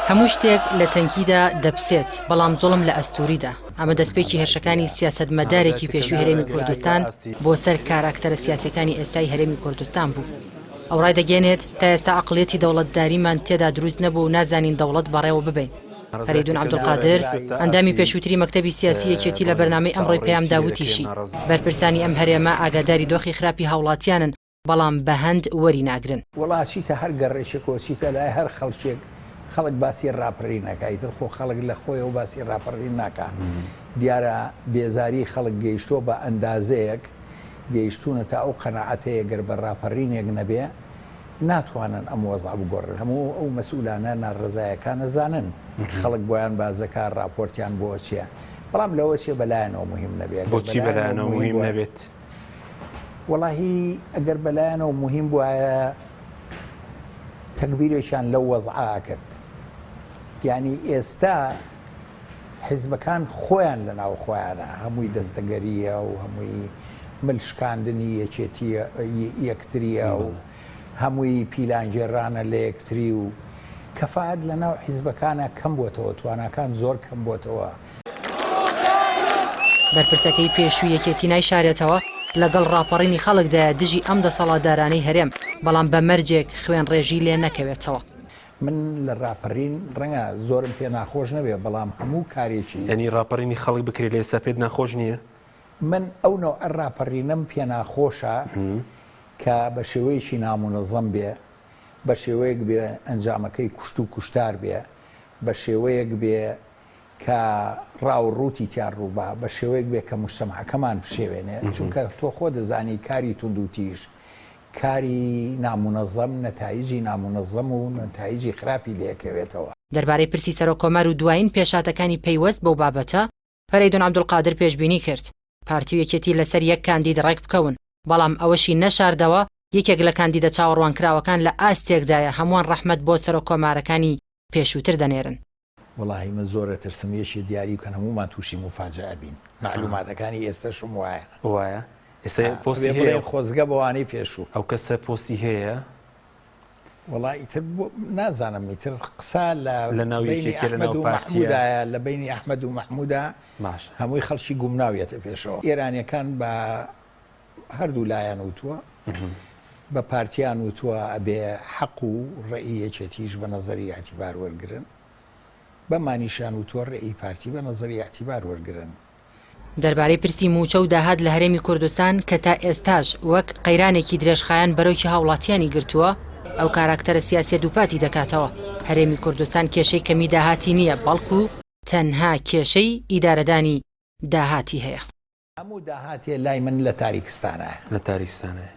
هەموو شتێک لە تەنکیدا دەپسێت، بەڵام زوڵم لە ئەستووریدا. ئەمە دەستپێکی هێرشەکانی سیاسەتمەدارێکی پێشووی هەرێمی کوردستان بۆ سەر کاراکتەرە سیاسیەکانی ئێستای هەرێمی کوردستان بوو. ئەو ڕایدەگەیەنێت، تا ئێستا عەقڵیەتی دەوڵەتداریمان تێدا دروست نەبووە و نازانین دەوڵەت بەڕێوە ببەین. فەرەیدون عەبدولقادر، ئەندامی پێشووتری مەکتەبی سیاسی یەکێتی لە بەرنامەی ئەمڕۆی پەیامدا وتیشی، بەرپرسانی ئەم هەرێمە ئاگاداری دۆخی خراپی هاوڵاتیانن، بەڵام بە هەند وەری ناگرن. وەڵا ئەچیتە هەر گەڕێکێک و ئەچیتە لای هەر خەڵکێک خەڵک باسی ڕاپەڕین ئەکا ئیتر خۆ خەڵک لە خۆیەوە باسی ڕاپەڕین ناکا دیارە بێزاری خەڵک گەیشتووە بە ئەندازەیەک گەیشتوونەتە ئەو قەناعەتەیە گەر بە ڕاپەڕینێک نەبێ ناتوانن ئەم وەزعە بگۆڕن هەموو ئەو مەسئولانە ناڕەزایەکان ئەزانن خەڵک بۆیان باس دەکا ڕاپۆرتیان بۆ ئەچێ بەڵام لەوە چێ بەلایەنەوە موهیم نەبێ گەر بۆچی بەلایەنەوە بەلایەنەوە موهیم موهیم بوایە نەبێت؟ وەڵاهی ئەگەر بەلایانەوە موهیم بوایە تەگبیرێکیان لەو وەزعە ئەکرد یانی ئێستا حیزبەکان خۆیان لە ناو خۆیانە هەمووی دەستەگەریە و هەمووی مل شکاندنی یەکێتی یەکتریە و هەمووی پیلانگێڕانە لە یەکتری و کەفاەت لە ناو حیزبەکانە کەم بۆتەوە تواناکان زۆر کەم بۆتەوە. بەرپرسەکەی پێشووی یەکێتی نایشارێتەوە، لەگەڵ ڕاپەڕینی خەڵکدایە دژی ئەم دەسەڵاتدارانەی هەرێم، بەڵام بە مەرجێک خوێنڕێژی لێ نەکەوێتەوە. من لە ڕاپەڕین ڕەنگە زۆرم پێ ناخۆش نەبێ، بەڵام هەموو کارێکی. یانی ڕاپەڕینی خەڵک بکرێ لە ئێستا پێت ناخۆش نییە؟ من ئەو نەوعە ڕاپەڕینەم پێ ناخۆشە کە بە شێوەیەکی نامونەزەم بێ، بە شێوەیەک بێ ئەنجامەکەی کوشت و کوشتار بێ، بە شێوەیەک بێ کە ڕاو ڕووتی تیا ڕووبا، بە شێوەیەک بێ کە موجتەمعەکەمان بشێوێنێ، چونکە تۆ خۆت دەزانی کاری توندوتیژ، کاری نامونەزەم نەتایجی نامونەزەم و نەتایجی خراپی لێکەوێتەوە. دەربارەی پرسی سەرۆککۆمار و دوایین پێشهاتەکانی پەیوەست بەو بابەتە، فەرەیدون عەبدولقادر پێشبینی کرد، پارتی و یەکێتی لەسەر یەک کاندید ڕێکبکەون، بەڵام ئەوەشی نەشاردەوە، یەکێک لە کاندیدە چاوەڕوانکراوەکان لە ئاستێکدایە هەمووان ڕەحمەت بۆ سەرۆککۆمارەکانی پێشووتر دەنێرن. وەڵاهی من زۆر ئەترسم یەکێ دیاری بکەن هەموومان تووشی موفاجەئە بین مەعلوماتەکانی ئێستەشم وایە. وایە ئێستا پۆستی ئەبێ هەیە؟ بڵێین خۆزگە بەوانەی پێشوو. ئەو کەسە پۆستی هەیە؟ وەڵا ئیتر نازانم ئیتر قسە لە لە ناو بەینی یەکێتیە لە ئەحمەد ناو و پارتیە؟ مەحموودایە لە بەینی ئەحمەد و مەحموودا باشە. هەمووی خەڵکی گومناو یەتە پێشەوە ئێرانیەکان بە هەردوو لایان وتووە بە پارتیان وتووە ئەبێ حەق و ڕەئی یەکێتیش بە نەزەری ئیعتیبار وەرگرن بە مانیشیان وتووە ڕەئی پارتی بە نەزەری ئیعتیبار وەرگرن. دەربارەی پرسی مووچە و داهات لە هەرێمی کوردستان کە تا ئێستاش وەک قەیرانێکی درێژخایەن بەرۆکی هاوڵاتیانی گرتووە، ئەو کاراکتەرە سیاسیە دووپاتی دەکاتەوە، هەرێمی کوردستان کێشەی کەمی داهاتی نییە، بەڵکو تەنها کێشەی ئیدارەدانی داهاتی هەیە. هەموو داهاتێ لای من لە تاریکستانایە. لە تاریکستانایە.